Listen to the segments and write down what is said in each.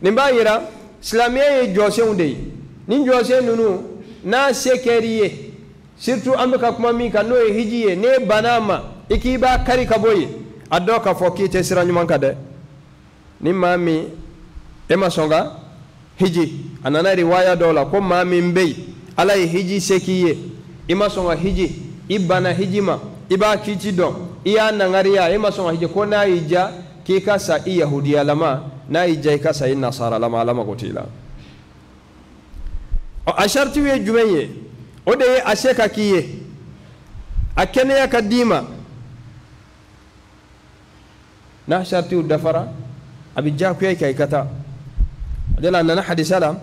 Nin b'a yira silamɛya ye jɔsenw de ye. Nin jɔsen ninnu n'a se kɛr'i ye, surtout an bɛ ka kuma min kan n'o ye hiji ye, n'e banna a ma i k'i b'a kari ka bɔ yen, a dɔn k'a fɔ k'i tɛ sira ɲuman kan dɛ. Ni maa min e ma sɔn ka hiji, a nana riwaya dɔw la ko maa min bɛ yen ala ye hiji se k'i ye, i ma sɔn ka hiji, i banna hiji ma, i b'a kiiti dɔn, i y'a nangariya, i ma sɔn ka hiji, ko n'a y'i diya k'i ka sa i yahudiyalama, n'a y'i diya i ka sa i nasaralama, ala mago t'i la. Ɔ a saritiw ye jumɛn ye? O de ye a se ka k'i ye, a kɛnɛya ka d'i ma. N'a saritiw dafara, a bɛ diyagoya i kan i ka taa. O de la a nana hadisa la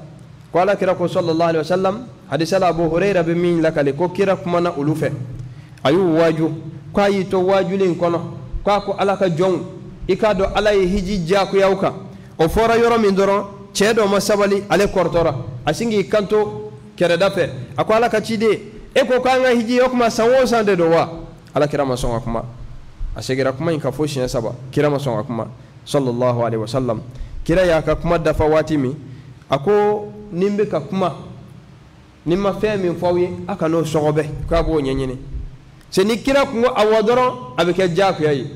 ko ala kira ko sallallahu alaihi wasallam, hadisa la Abu Hurayra bɛ min lakale ko kira kumana olu fɛ, a y'u waaju, k'a y'i to waajuli in kɔnɔ k'a ko ala ka jɔnw, i k'a dɔn ala ye hiji diyagoya aw kan. O fɔra yɔrɔ min dɔrɔn, cɛ dɔ ma sabali, ale kɔrɔtɔra, a sin k'i kanto kɛrɛda fɛ, a ko ala ka ciden, e ko k'an ka hiji, o tuma san o san de don wa? Ala kira ma sɔn ka kuma. A seginna kuma in kan fo siɲɛ saba, kira ma sɔn ka kuma sallallahu alaihi wasallam. Kira y'a ka kuma dafa waati min, a ko ni n bɛ ka kuma, ni n ma fɛn min fɔ aw ye, a kan'o sɔgɔbɛ k'a b'o ɲɛɲini. Se ni kira kun ko awɔ dɔrɔn, a bɛ kɛ diyagoya ye.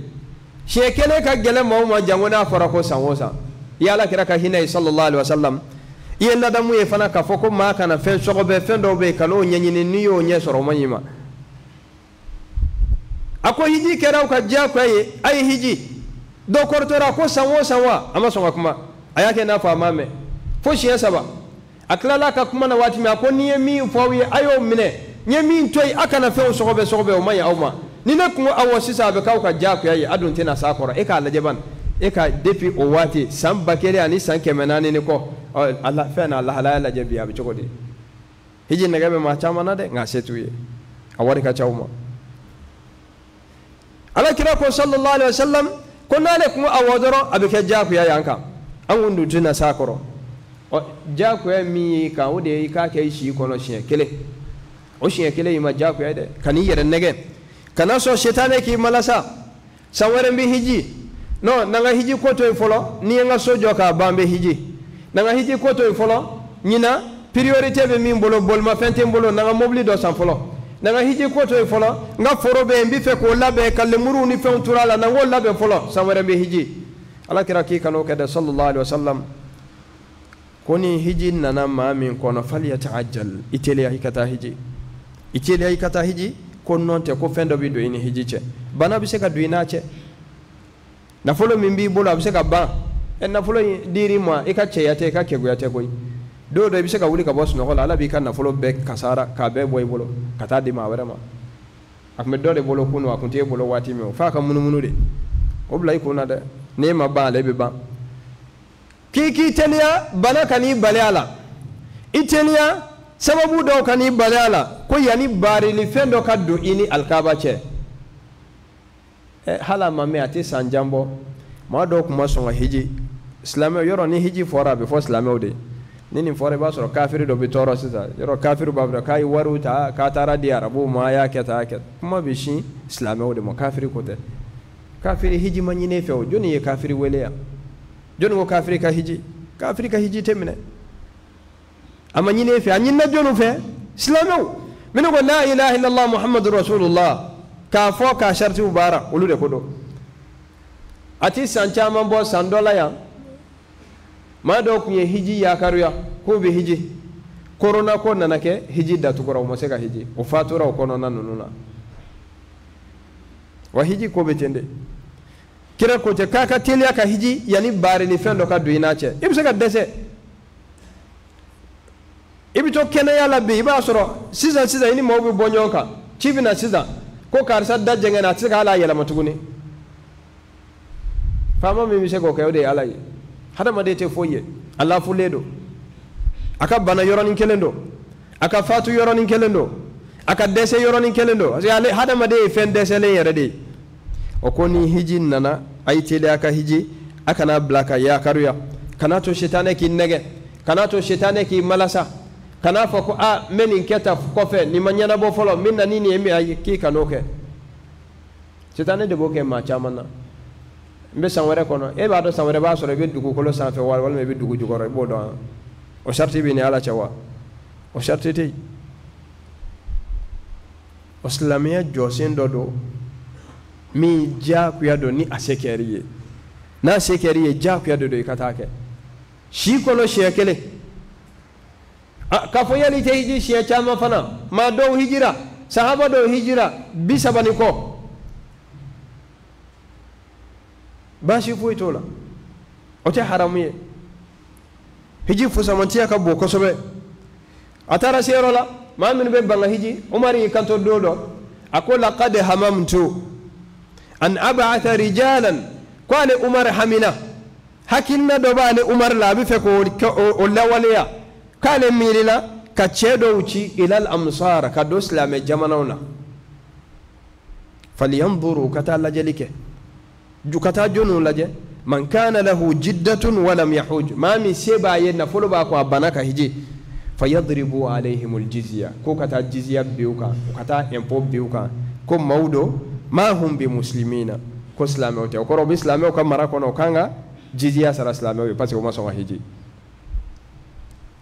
Siɲɛ kelen ka gɛlɛn maaw ma, janko n'a fɔra ko san o san. I ye ala kira ka hinɛ ye sallallahu alaihi wasallam, i ye ladamu ye fana k'a fɔ ko maa kana fɛn sɔgɔbɛ, fɛn dɔw bɛ yen kan'o ɲɛɲini, n'i y'o ɲɛ sɔrɔ o man ɲi ma. A ko hiji kɛra aw ka diyagoya ye, a ye hiji. Dɔ kɔrɔtɔra ko san o san wa? A ma sɔn ka kuma, a y'a kɛ n'a fɔ a ma mɛn fo siɲɛ saba. A tilala ka kuma na waati min, a ko ni ye min fɔ aw ye a y'o minɛ, n ye min to yen a kana fɛnw sɔgɔbɛ sɔgɔbɛ, o man ɲi aw ma. Ni ne kun ko awɔ sisan, a bɛ k'aw ka diyagoya ye, a dun tɛna s'a kɔrɔ. E k'a lajɛ ban, e ka depuis o waati san 1400 ni kɔ, ɔ ala fɛn na lahalaya lajɛ bi a bɛ cogo di? Hiji nɛgɛ bɛ maa caman na dɛ, nka se t'u ye, a wari ka ca u ma. Ala kira ko sallallahu alaihi wasallam ko n'ale kun ko awɔ dɔrɔn, a bɛ kɛ diyagoya y'an kan, an kun dun tɛna s'a kɔrɔ. Ɔ diyagoya min y'i kan, o de ye i k'a kɛ i si kɔnɔ siɲɛ kelen. O siɲɛ kelen in ma diyagoya ye dɛ, kan'i yɛrɛ nɛgɛ, kana sɔn sitanɛ k'i malasa. San wɛrɛ n bɛ hiji, non, na n ka hiji ko to yen fɔlɔ, ni ye n ka so jɔ k'a ban n bɛ hiji, na n ka hiji ko to yen fɔlɔ, ɲinan priorité bɛ min bolo, bolimafɛn tɛ n bolo, na n ka mobili dɔ san fɔlɔ, na n ka hiji ko to yen fɔlɔ, n ka foro bɛ yen, n bɛ fɛ k'o labɛn ka lemuruw ni fɛnw turu a la, na n k'o labɛn fɔlɔ, san wɛrɛ n bɛ hiji. Ala kira k'i kan'o kɛ dɛ sallallahu alaihi wasallam. Ko ni hiji nana maa min kɔnɔ, falyataajjal, i teliya i ka taa hiji, i teliya i ka taa hiji. Ko nɔn tɛ ko fɛn dɔ bɛ don i ni hiji cɛ, bana bɛ se ka don i n'a cɛ, nafolo min b'i bolo a bɛ se ka ban. Ɛ nafolo in dir'i ma, i ka cɛya tɛ, i ka kɛgoya tɛ koyi. Don dɔ i bɛ se ka wuli ka bɔ sunɔgɔ la, ala b'i ka nafolo bɛɛ kasara k'a bɛɛ bɔ i bolo ka taa di maa wɛrɛ ma. A tun bɛ dɔ de bolo kunun, a tun t'e bolo waati min, o f'a ka munumunu de, o bila i kun na dɛ. N'e ma ban, ale bɛ ban. K'i k'i teliya, bana ka n'i bali a la, i teliya sababu dɔw ka n'i bali a la, ko yanni baarili fɛn dɔ ka don i ni alikaba cɛ. Ɛ hali a ma mɛn, a tɛ san jan bɔ, maa dɔw tun ma sɔn ka hiji. Silamɛw yɔrɔ ni hiji fɔra, a bɛ fɔ silamɛw de ye. Ni nin fɔra, i b'a sɔrɔ kafiri dɔ bɛ tɔɔrɔ sisan. Yɔrɔ kafiri b'a fɔ k'a ye wariw ta k'a taara di arabuw ma, a y'a kɛ tan, a y'a kɛ. Kuma bɛ sin silamɛw de ma, kafiri ko tɛ. Kafiri hiji ma ɲini e fɛ o, jɔnni ye kafiri wele yan? Jɔnni ko kafiri ka hiji? Kafiri ka hiji tɛ minɛ, a ma ɲini e fɛ. A ɲinina jɔnni fɛ? Silamɛw minnu ko la ilaha illallah muhammadu rasulullah, k'a fɔ k'a saritiw baara, olu de ko don. A ti san caman bɔ, san dɔ la yan, maa dɔw tun ye hiji yakaruya k'u bɛ hiji. Korona ko nana kɛ, hiji datugura, u ma se ka hiji, o fatura o kɔnɔna ninnu na. Wa hiji ko bɛ ten de. Kira ko tɛ k'a ka teliya ka hiji yanni baarili fɛn dɔ ka don i n'a cɛ. I bɛ se ka dɛsɛ, i bɛ to kɛnɛya la bi, i b'a sɔrɔ sisan sisan i ni maaw bɛ bɔ ɲɔgɔn kan, ci bɛ na sisan ko karisa da jɛngɛnna, a tɛ se k'ale a yɛlɛma tuguni. Faama min bɛ se k'o kɛ, o de ye ala ye. Hadamaden tɛ foyi ye, a lafulen don, a ka bana yɔrɔnin kelen don, a ka fatu yɔrɔnin kelen don, a ka dɛsɛ yɔrɔnin kelen don, parce que ale hadamaden ye fɛn dɛsɛlen yɛrɛ de ye. O ko ni hiji nana, a ye teliya ka hiji, a kana bila ka yakaruya, kana to sitanɛ k'i nɛgɛ, kana to sitanɛ k'i malasa, kana fɔ ko a n bɛ nin kɛ tan kɔfɛ, nin ma ɲɛnabɔ fɔlɔ, n bɛ na ni nin ye, min ayi, k'i kan'o kɛ. Sitanɛ de b'o kɛ maa caman na. N bɛ san wɛrɛ kɔnɔ, e b'a dɔn san wɛrɛ b'a sɔrɔ i bɛ dugukolo sanfɛ walima i bɛ dugu jukɔrɔ, i b'o dɔn wa? O sariti b'i ni Ala cɛ wa? O sariti tɛ yen. O silamɛya jɔsen dɔ don min diyagoya don ni a se kɛr'i ye, n'a se kɛr'i ye diyagoya de don i ka taa kɛ si kɔnɔ siɲɛ kelen. K'a fɔ yali i tɛ hiji siɲɛ caman fana, maa dɔw hijira, sahaba dɔw hijira 30 ni kɔ, baasi foyi t'o la, o tɛ haramu ye. Hiji fusamantiya ka bon kosɛbɛ. A taara se yɔrɔ la, maa minnu bɛ ban ka hiji, Umar y'i kanto don dɔ, a ko laqad hamamtu an ab'atha rijalan, ko ale Umar hamina, hakilina dɔ b'ale Umar la, a bɛ fɛ k'o lawaleya, k'ale miirila ka cɛ dɔw ci ilal amsar, ka don silamɛ jamanaw na, falyanzuru, ka taa lajɛli kɛ, ka taa jɔnniw lajɛ, man kana lahu jiddatun walam yahuj, maa min se b'a ye, nafolo b'a kun, a banna ka hiji, fayadribu alayhimul jizya, ko ka taa jizya bin u kan, u ka taa impôt bin u kan, ko maaw don, ma hum bi muslimina, ko silamɛw tɛ. O kɔrɔ u bɛ silamɛw ka mara kɔnɔ, u kan ka jizya sara silamɛw ye parce que u ma sɔn ka hiji.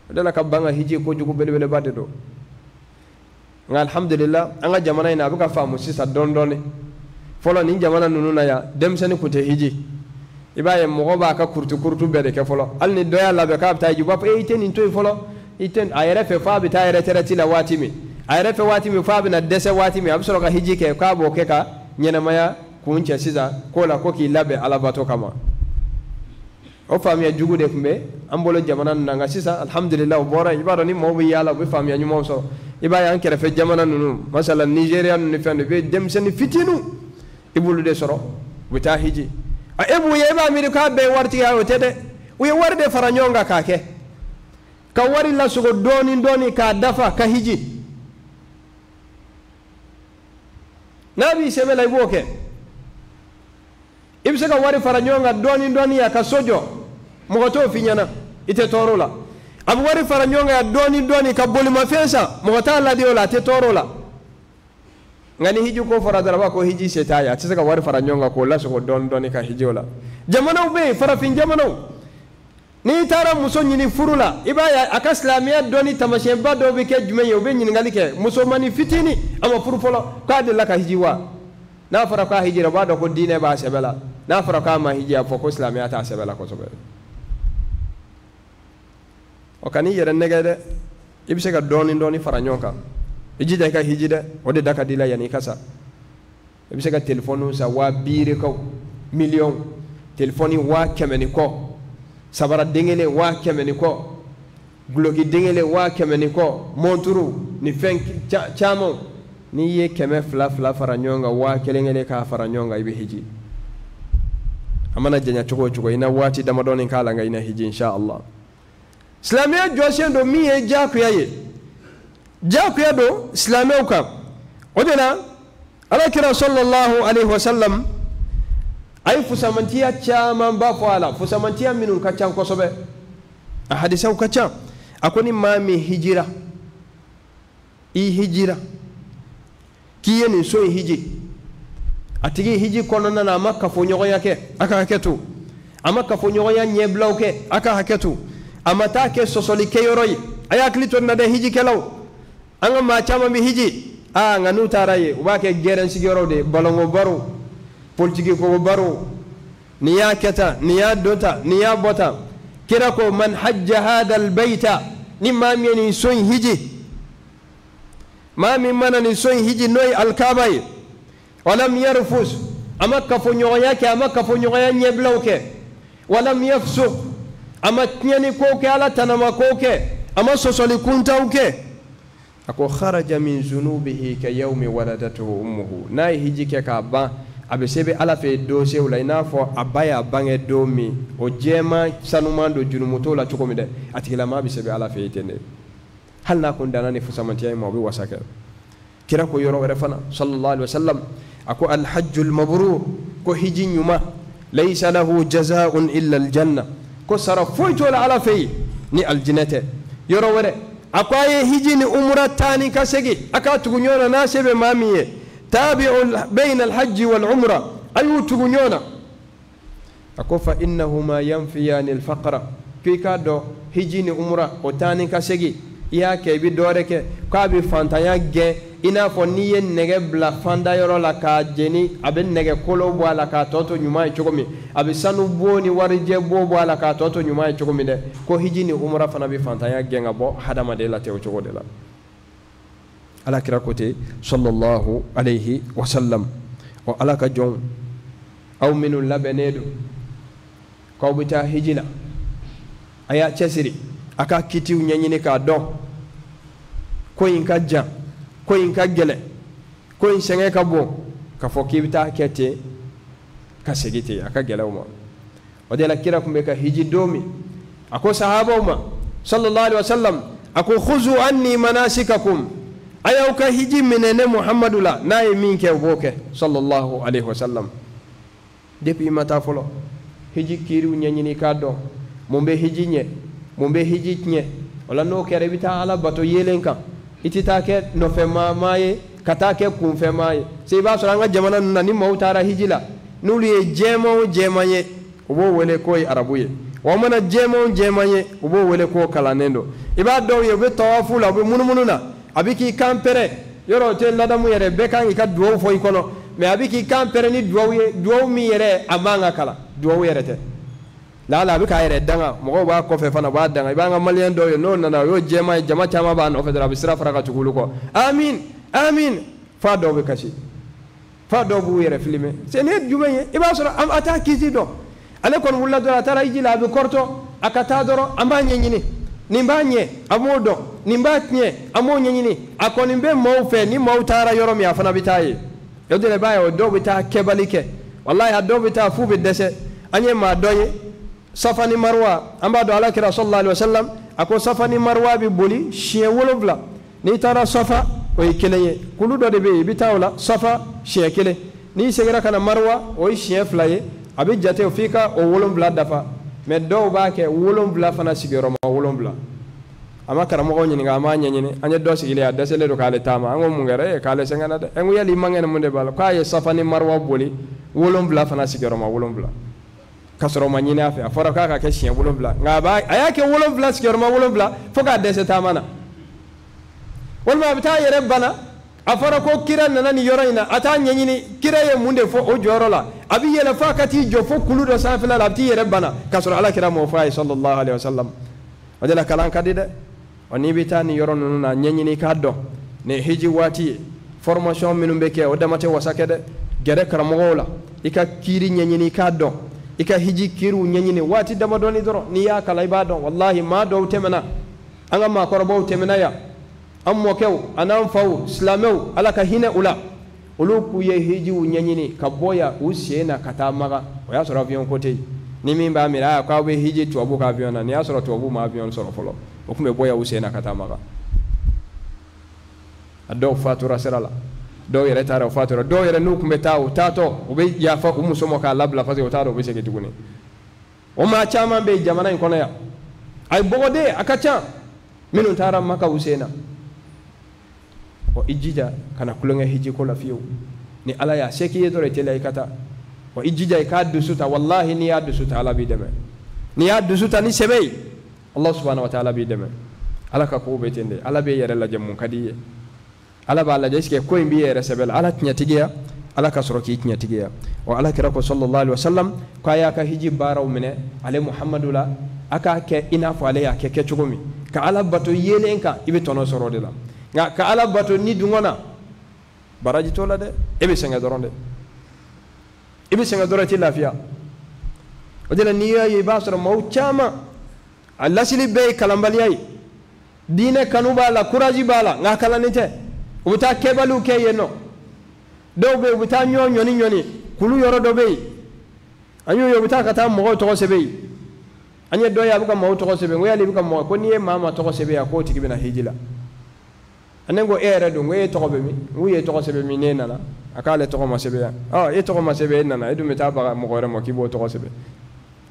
O de la ka ban ka hiji kojugu belebeleba de don. Nka alhamdulillah, an ka jamana in na a bɛ ka faamu sisan dɔɔni dɔɔni. Fɔlɔ nin jamana ninnu na yan, denmisɛnnin tun tɛ hiji. I b'a ye mɔgɔ b'a ka kurutu kurutu bɛɛ de kɛ fɔlɔ. Hali ni dɔ y'a labɛn k'a bɛ taa hiji, u b'a fɔ e i tɛ nin to yen fɔlɔ, i tɛ a yɛrɛ fɛ f'a bɛ taa retraite la waati min, a yɛrɛ fɛ waati min f'a bɛna dɛsɛ waati min, a bɛ sɔrɔ ka hiji kɛ, k'a b'o kɛ ka ɲɛnamaya kun cɛ sisan ko la, ko k'i labɛn alabato kama. O faamuya jugu de tun bɛ an bolo jamana ninnu na, nka sisan alhamdulillah o bɔra yen. I b'a dɔn ni maaw bɛ yaala, u bɛ faamuya ɲumanw sɔrɔ. I b'a ye an kɛrɛfɛ jamana ninnu, masala Nigéria ninnu ni fɛn dɔ, i bɛ denmisɛnnin fitininw i b'olu de sɔrɔ, u bɛ taa hiji. E b'u ye, e b'a miiri k'a bɛɛ ye waritigi ye, o tɛ dɛ. U ye wari de fara ɲɔgɔn kan k'a kɛ, ka wari lasogo dɔɔni dɔɔni k'a dafa ka hiji. N'a b'i sɛbɛ la, i b'o kɛ. I bɛ se ka wari fara ɲɔgɔn kan dɔɔni dɔɔni a ka so jɔ, mɔgɔ t'o f'i ɲɛna, i tɛ tɔɔrɔ o la. A bɛ wari fara ɲɔgɔn kan dɔɔni dɔɔni ka bolimafɛn san, mɔgɔ t'a ladi o la, a tɛ tɔɔrɔ o la. Nka ni hiji ko fɔra dɔrɔn, a b'a ko hiji se t'a ye, a tɛ se ka wari fara ɲɔgɔn kan k'o lasogo dɔɔni dɔɔni ka hiji o la. Jamanaw bɛ yen, farafin jamanaw, n'i taara muso ɲini furu la, i b'a ye a ka silamɛya dɔnni taamasiyɛnba dɔw bɛ kɛ jumɛn ye, u bɛ ɲininkali kɛ, musomannin fitinin a ma furu fɔlɔ, k'a delila ka hiji wa? N'a fɔra k'a hijira, u b'a dɔn ko diinɛ b'a sɛbɛ la. N'a fɔra k'a ma hiji, a fɔ ko silamɛya t'a sɛbɛ la kosɛbɛ. O kan'i yɛrɛ nɛgɛ dɛ, i bɛ se ka dɔɔni dɔɔni fara ɲɔgɔn kan, i jija i ka hiji dɛ, o de da ka di i la yanni i ka sa. I bɛ se ka telefɔniw san 50,000 miliyɔn, telefɔni 100,000 ni kɔ, sabara den kelen 100,000 ni kɔ, guloki den kelen 100,000 ni kɔ, mɔnturu ni fɛn caman. N'i ye 200 fila fara ɲɔgɔn kan, 1000 kelen k'a fara ɲɔgɔn kan, i bɛ hiji. A mana janya cogo o cogo, i na waati damadɔni k'a la, nka i na hiji insha Allah. Silamɛya jɔsen don min ye diyagoya ye, diyagoya don silamɛw kan. O de la Ala kira sallallahu alaihi wasallam a ye fusamantiya camanba fɔ a la, fusamantiya minnu ka ca kosɛbɛ, a hadisaw ka ca. A ko ni maa min hijira, i hijira k'i ye nin so in hiji, a tigi hiji kɔnɔna na a ma kafoɲɔgɔnya kɛ, a ka hakɛ to, a ma kafoɲɔgɔnya ɲɛbilaw kɛ, a ka hakɛ to, a ma taa kɛ sɔsɔli kɛyɔrɔ ye. A y'a hakili to nin na dɛ, hijikɛlaw, an ka maa caman bɛ hiji, nka n'u taara yen, u b'a kɛ gɛrɛn sigiyɔrɔ de ye, balonko baro, politiki ko baro, nin y'a kɛ tan, nin y'a don tan, nin y'a bɔ tan. Kira ko man hajja hadal bayta, ni maa min ye nin so in hiji, maa min mana nin so in hiji n'o ye alikaaba ye, walam yarfus, a ma kafoɲɔgɔnya kɛ, a ma kafoɲɔgɔnya ɲɛbilaw kɛ, walam yafsuk, a ma tiɲɛni kow kɛ, Ala tanama kow kɛ, a ma sɔsɔli kuntaw kɛ. A ko kharaja min zunubihi ka yawmi waladatuhu ummuhu, n'a ye hiji kɛ k'a ban, a bɛ sɛbɛn Ala fɛ dossier la i n'a fɔ a ba y'a bange don min, o jɛman sanuman don jurumu t'o la cogo min dɛ, a tigilamaa bɛ sɛbɛn Ala fɛ ten de. Hali n'a kun danna ni fusamantiya in ma, o bɛ wasa kɛ. Kira ko yɔrɔ wɛrɛ fana sallallahu alaihi wasallam, a ko alhajjul mabrur, ko hiji ɲuman, laysa lahu jazaa'un illa aljanna, ko sara foyi t'o la Ala fɛ yen ni aljinɛ tɛ. Yɔrɔ wɛrɛ a ko a ye hiji ni umura taa ni ka segin, a k'a tugu ɲɔgɔn na n'a se bɛ maa min ye, tabi'u bayna alhajji wal umra, a y'u tugu ɲɔgɔn na. A ko fa innahuma yanfiyani alfaqra, k'i k'a dɔn hiji ni umra o taa ni ka segin, i y'a kɛ i bɛ dɔ wɛrɛ kɛ, k'a bɛ fantanya gɛn i n'a fɔ n'i ye nɛgɛ bila fandayɔrɔ la k'a jeni, a bɛ nɛgɛ kolo bɔ a la k'a tɔ to ɲuman ye cogo min, a bɛ sanu bo ni warijɛ bo bɔ a la k'a tɔ to ɲuman ye cogo min dɛ, ko hiji ni umra fana bɛ fantanya gɛn ka bɔ hadamaden la ten o cogo de la. Ala kira ko ten sallallahu alayhi wa sallam. Ɔ ala ka jɔnw, aw minnu labɛnnen don k'aw bɛ taa hiji la, a y'a cɛsiri a ka kitiw ɲɛɲini k'a dɔn. Ko in ka jan, ko in ka gɛlɛn, ko in sɛgɛn ka bon, k'a fɔ k'i bɛ taa kɛ ten ka segin ten, a ka gɛlɛn o ma. O de la kira tun bɛ ka hiji don min, a ko sahabaw ma sallallahu alaihi wa sallam, a ko khuzu anni manasikakum, a y'aw ka hiji minɛ ne Muhammadu la, n'a ye min kɛ o b'o kɛ sallallahu alaihi wa sallam. Depuis i ma taa fɔlɔ, hiji kiiriw ɲɛɲini k'a dɔn, mun bɛ hiji ɲɛ, mun bɛ hiji tiɲɛ. O la n'o kɛra i bɛ taa ala bato yeelen kan, i tɛ taa kɛ nɔfɛmaa ye ka taa kɛ kunfɛmaa ye. Se i b'a sɔrɔ an ka jamana ninnu na, ni maaw taara hiji la, n'olu ye jɛman o jɛman ye, u b'o wele k'o ye arabu ye, wa mana jɛman o jɛman ye, u b'o wele k'o kalannen don. I b'a dɔw ye u bɛ tawafu la, u bɛ munumunu na, a bɛ k'i kan pɛrɛn, yɔrɔ o tɛ ladamu yɛrɛ, bɛɛ kan k'i ka duwawu fɔ i kɔnɔ, mɛ a bɛ k'i kan pɛrɛn ni duwawu ye, duwawu min yɛrɛ a man ka kalan, duwawu yɛrɛ tɛ. Lala a bɛ k'a yɛrɛ danga, mɔgɔw b'a kɔfɛ fana u b'a danga. I b'an ka maliyɛn dɔw ye n'o nana o y'o jɛman ye, jama caman b'a nɔfɛ dɔrɔn a bɛ sira fara ka tugu olu kɔ, amin amin, f'a dɔw bɛ kasi, f'a dɔw b'u yɛrɛ filime. C'est nin ye jumɛn ye? I b'a sɔrɔ a t'a kisi dɔn, ale kɔni wulila dɔrɔn a taara hiji la, a bɛ kɔrɔtɔ, a ka taa dɔrɔn an b'a ɲɛɲini, nin b'a ɲɛ a b'o dɔn, nin b'a tiɲɛ a b'o ɲɛɲini, a kɔni bɛ maaw fɛ, ni maaw taara yɔrɔ min a fana bɛ taa yen. O de la i b'a ye o dɔw bɛ taa kɛbali kɛ, walahi a dɔw bɛ taa f'u bɛ dɛsɛ. An ye maa dɔ ye Safa ni Marwa, an b'a dɔn ala kira sallallahu alaihi wa sallam a ko Safa ni Marwa bɛ boli siɲɛ 7. N'i taara Safa o ye kelen ye, kulu dɔ de bɛ yen i bɛ taa o la Safa siɲɛ 1, n'i seginna ka na Marwa o ye siɲɛ 2 ye, a bɛ jate f'i ka o 7 dafa. Mɛ dɔw b'a kɛ 7 fana sigiyɔrɔma 7. A ma karamɔgɔw ɲininka, a m'a ɲɛɲini. An ye dɔ sigilen a dɛsɛlen don k'ale taama, an ko mun kɛra? E k'ale sɛgɛnna dɛ. N ko yali i man kɛnɛ mun de b'a la? K'a ye Safa ni Marwa boli 7 fana sigiyɔrɔma 7, ka sɔrɔ o ma ɲini a fɛ. A fɔra k'a ka kɛ siɲɛ 7, nka a y'a kɛ 7 sigiyɔrɔma 7 fo k'a dɛsɛ taama na. Walima a bɛ taa yɛrɛ bana, a fɔra ko kira nana nin yɔrɔ in na, a t'a ɲɛɲini kira ye mun de fɔ o jɔyɔrɔ la, a bɛ yɛlɛ f'a ka t'i jɔ fo kulu dɔ sanfɛla la, a bɛ t'i yɛrɛ bana k'a sɔrɔ ala kira m'o fɔ a ye sallallahu alaihi wa sallam. O de la kalan ka di dɛ. Ɔ n'i bɛ taa nin yɔrɔ ninnu na, ɲɛɲini k'a dɔn nin hiji waati ye, formation minnu bɛ kɛ o dama tɛ wasa kɛ dɛ. Gɛrɛ karamɔgɔw la, i ka kiiri ɲɛɲini k'a dɔn, i ka hiji kiiriw ɲɛɲini waati damadɔni dɔrɔn, n'i y'a kalan i b'a dɔn. Walahi maa dɔw tɛmɛna, an ka maakɔrɔbaw tɛmɛna yan, an mɔkɛw an'an faw silamɛw, ala ka hinɛ u la, olu k'u ye hijiw ɲɛɲini ka bɔ yan u sen na ka taa Maga. O y'a sɔrɔ avion ko tɛ yen. Ni min b'a miiri a k'aw bɛ hiji tubabu ka avion na, nin y'a sɔrɔ tubabu ma avion sɔrɔ fɔlɔ, o tun bɛ bɔ yan u sen na ka taa Maga. A dɔw fatura sira la, dɔw yɛrɛ taara u fatura, dɔw yɛrɛ n'u tun bɛ taa u taatɔ u bɛ yafa u muso ma k'a labila parce que u t'a dɔn u bɛ segin tuguni. O maa caman bɛ yen jamana in kɔnɔ yan, a ye bɔgɔden a ka ca minnu taara Maka u sen na. Ɔ i jija kana tulonkɛ hiji ko la fiyewu, ni ala y'a se k'i ye dɔrɔn i teliya i ka taa. Ɔ i jija i k'a dusu ta, walahi n'i y'a dusu ta ala b'i dɛmɛ, n'i y'a dusu ta ni sɛbɛ ye Allah subhanahu wa ta'ala b'i dɛmɛ. Ala ka kow bɛ ten de, ala b'e yɛrɛ lajɛ mun ka di i ye, ala b'a lajɛ est ce que ko in b'i yɛrɛ sɛbɛ la, ala tiɲɛtigiya, ala ka sɔrɔ k'i tiɲɛtigiya. Ɔ ala kira ko sallallahu alaihi wa sallam k'a y'a ka hiji baaraw minɛ ale Muhammadu la, a k'a kɛ i n'a fɔ ale y'a kɛ kɛcogo min, ka ala bato yeelen kan, i bɛ tɔnɔ sɔrɔ o de la. Nka ka ala bato ni dungɔ na, baraji t'o la dɛ, e bɛ sɛgɛn dɔrɔn dɛ, i bɛ sɛgɛn dɔrɔn i tɛ lafiya. O de la n'i y'a ye i b'a sɔrɔ maaw caman a lasili bɛɛ ye kalanbaliya ye, diinɛ kanu b'a la, courage b'a la, nka a kalannen tɛ. U bɛ taa kɛbaliw kɛ yen nɔ, dɔw bɛ yen u bɛ taa ɲɔgɔn ɲɔni ɲɔni, kulu yɔrɔ dɔ bɛ yen, an y'o ye u bɛ taa ka taa mɔgɔw tɔgɔ sɛbɛn yen. An ye dɔ ye a bɛ ka maaw tɔgɔ sɛbɛn, n ko yali i bɛ ka mɔgɔ, ko n'i ye maa ma tɔgɔ sɛbɛn yan k'o tigi bɛna hiji la. Ne ko e yɛrɛ dun, ko e tɔgɔ bɛ min? N ko e tɔgɔ sɛbɛn min n'e nana, a k'ale tɔgɔ ma sɛbɛn yan. Ɔ e tɔgɔ ma sɛbɛn e nana, e dun bɛ taa baga mɔgɔ wɛrɛ ma k'i b'o tɔgɔ sɛbɛn,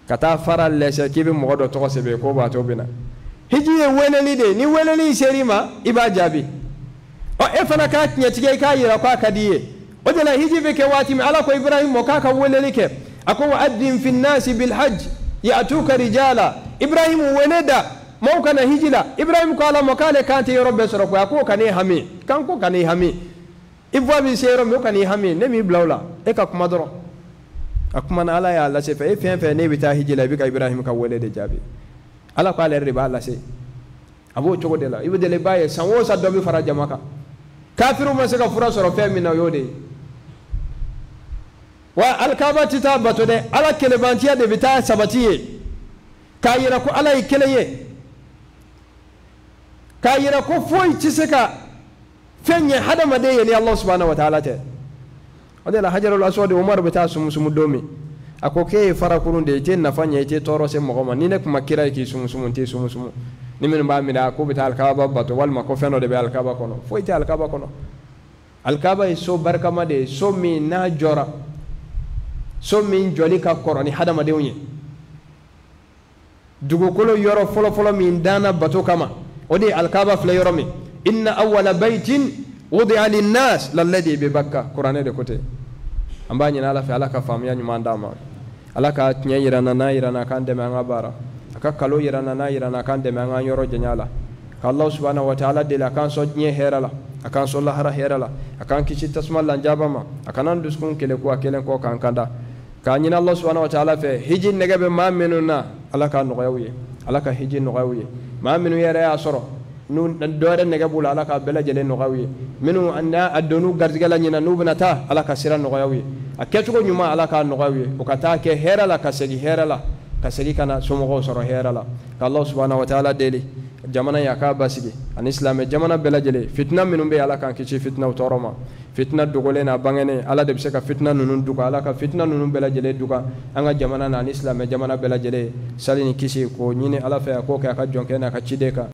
ka taa fara lɛsɛ k'i bɛ mɔgɔ dɔ tɔgɔ sɛbɛn k'o b'a to bɛ na. Hiji ye weleli de ye, ni weleli ser'i ma i b'a jaabi. Ɔ e fana k'a tiɲɛtigɛ i k'a yira k'a ka di i ye. O de la hiji bɛ kɛ waati min, ala ko Ibrahim ma k'a ka weleli kɛ. A ko wa adin fi nnasi bilhajj yatuka rijala. Ibrahimu wele da maaw kana hiji la. Ibrahimu ko ala ma k'ale kan tɛ yɔrɔ bɛɛ sɔrɔ koyi. A k'o kan'i hami, kan ko kan'i hami, i voix bɛ se yɔrɔ min o kan'i hami, ne m'i bila o la, e ka kuma dɔrɔn. A kumana ala y'a lase fɛ e fɛn fɛn n'e bɛ taa hiji la i bɛ ka Ibrahim ka wele de jaabi. Ala ko ale yɛrɛ de b'a lase. A b'o cogo de la. I bɛ deli b'a ye san o san dɔ bɛ fara jama kan. Kafiriw ma se ka fura sɔrɔ fɛn min na o y'o de ye. Wa alikaba tɛ taa bato dɛ, ala kelebantiya de bɛ taa sabati ye k'a yira ko ala ye kelen ye, k'a yira ko foyi tɛ se ka fɛn ɲɛ hadamaden ye ni Allah subahana wa taala tɛ. O de la hajarul aswad Umaru bɛ taa sumusumu don min, a ko k'e ye farakurun de ye, i tɛ nafa ɲɛ, i tɛ tɔɔrɔ se mɔgɔ ma. Ni ne tun ma kira ye k'i sumusumu n t'i sumusumu. Ni minnu b'a miiri a k'u bɛ taa alikaba bato walima ko fɛn dɔ de bɛ alikaba kɔnɔ, foyi tɛ alikaba kɔnɔ. Alikaba ye so barikama de ye, so min n'a jɔra, so min jɔli ka kɔrɔ ni hadamadenw ye. Dugukolo yɔrɔ fɔlɔfɔlɔ min danna bato kama o de ye alikaba filɛ yɔrɔ min. Inna awwala baytin wudi'a linnas lalladhi bi Bakka, kuranɛ de ko ten. An b'a ɲini ala fɛ ala ka faamuya ɲuman d'an ma, ala ka tiɲɛ yira n na n'a yira n na k'an dɛmɛ an ka baara, a ka kalo yira n na n'a yira n na k'an dɛmɛ an k'an yɔrɔ janya la. Ka Allah subahana wa taala deli a k'an sɔn diɲɛ hɛrɛ la, a k'an sɔn lahara hɛrɛ la, a k'an kisi tasuma lanjaba ma, a kana an dusukun keleku a kelen kɔ k'an kanda. K'a ɲini Allah subahana wa taala fɛ hiji nɛgɛ bɛ maa minnu na ala k'a nɔgɔya u ye, ala ka hiji nɔgɔya u ye. Maa minnu yɛrɛ y'a sɔrɔ n'u dɔ wɛrɛ nɛgɛ b'u la ala k'a bɛɛ lajɛlen nɔgɔya u ye. Minnu n'a a donn'u garijɛgɛ la ɲinan n'u bɛna taa ala ka sira nɔgɔya u ye, a kɛcogo ɲuman ala k'a nɔgɔya u ye, u ka taa kɛ hɛrɛ la ka segin hɛrɛ la, ka segin ka na somɔgɔw sɔrɔ hɛrɛ la. Ka Allah subahana wa taala deli jamana in a k'a basigi ani silamɛ jamana bɛɛ lajɛlen. Fitina minnu bɛ yen ala k'an kisi fitinaw tɔɔrɔ ma. Fitina dogolen n'a bangenen ala de bɛ se ka fitina ninnu duga, ala ka fitina ninnu bɛɛ lajɛlen duga an ka jamana na ani silamɛ jamana bɛɛ lajɛlen. Sali ni kisi k'o ɲini ala fɛ a k'o kɛ a ka jɔnkɛ n'a ka ciden kan.